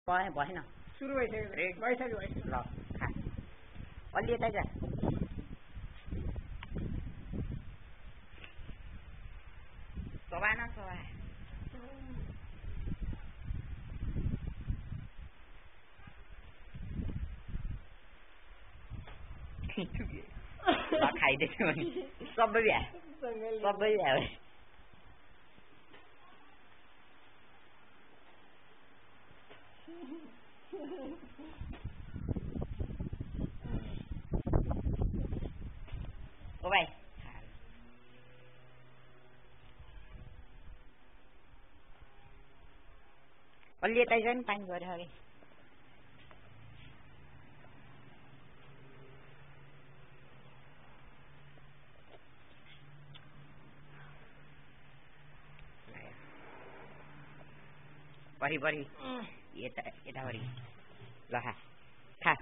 भएन सुरु भइसक्यो ल खा अलि यता जा सभा न सभा खाइदिएछ भने सबै भ्या ओ भाइ अलि यता जा नि पानी गऱ्यो अरे बढी यता बढी ल खा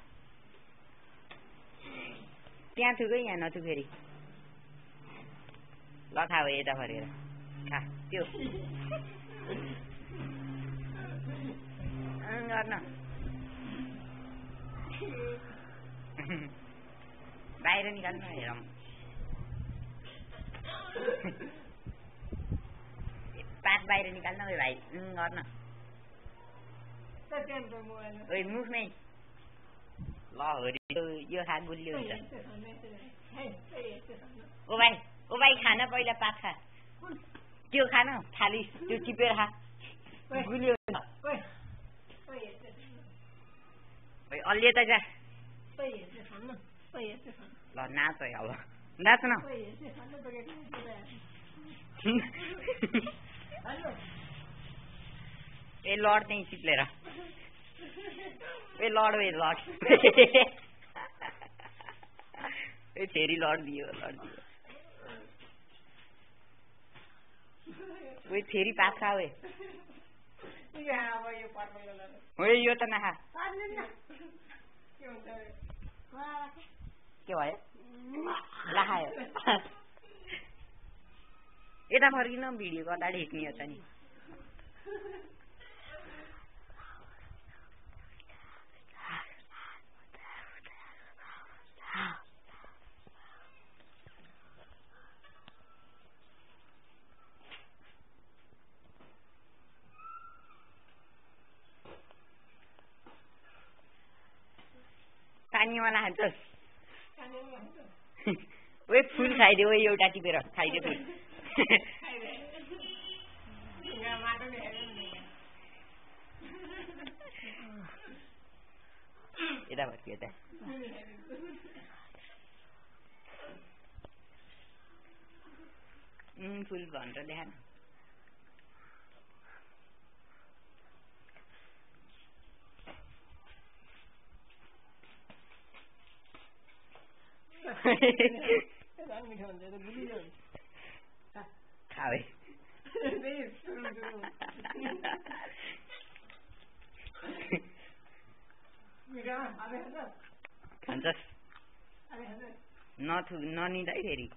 त्यहाँ थुकै यहाँ नथु फेरि ल खा यता फरेर खा त्यो गर्न बाहिर निकाल्नु हेरौँ पात बाहिर निकाल्नु भाइ गर्न ओइ मुखमै ल हो यो खा गुलियो हुन्छ ओ भाइ खान पहिला पात खा त्यो खान थाली त्यो चिपेर खा गुलियो अलि यता जा ल नाच है अब नाच न ए लड त्यहीँ चिप्लेर ए लड ए फेरि लड दियो ओइ फेरि पात खा ओए यो त नखा के भयो लाखायो यता फर्किन भिडियो गर्दा ढेक्ने हो त नि पानीवाला खान्छस् ओए फुल खाइदियो एउटा टिपेर खाइदियो फुल यता फर्कियो यता फुल भनेर देखान खावे खान्छस् ननिँदै फेरि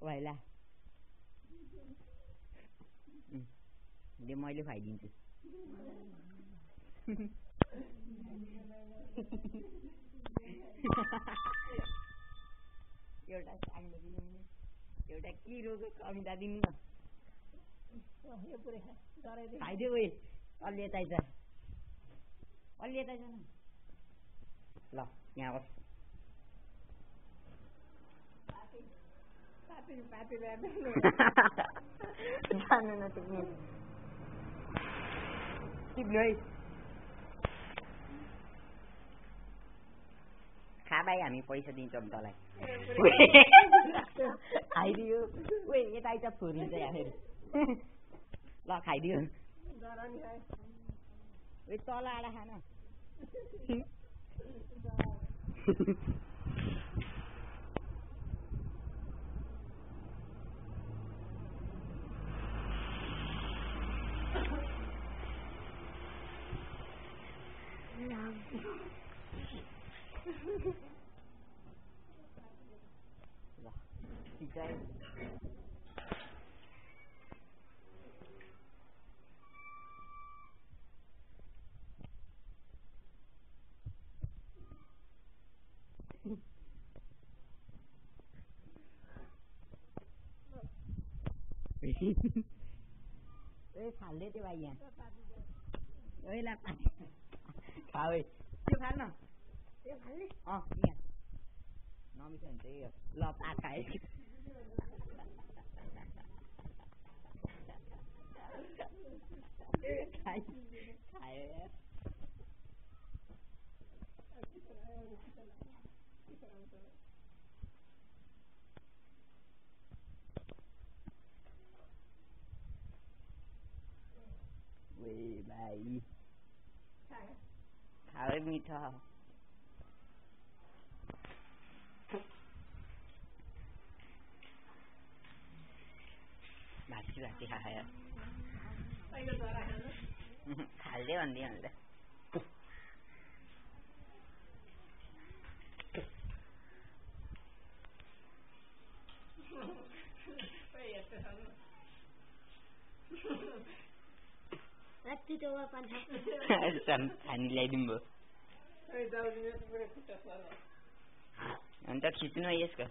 भाइला मैले खुवाइदिन्छु एउटा साङ्लो दिनु एउटा किरोको कमिता दिनु न खाइदियो ओइ अलि यता जा न ल यहाँ बस जानु न तिमी टिप्नु है खा भाइ हामी पैसा दिन्छौँ तँलाई खाइदियो ओए यता आइज छोरिन्छ यहाँ फेरि ल खाइदियो ओइ तल आएर खान सिकाइ ए फाल्दै त्यो भाइ यहाँ ओइ ला खा ओइ त्यो फाल्न त्यो फाल्ने यहाँ नमिठो हुन्छ यो ल पात खाए खायो भाइ खाए मीठा भाजी भाजी खायो खाल्दै भन्दै अन्त पानी ल्याइदिनु भयो अन्त खिच्नु यसको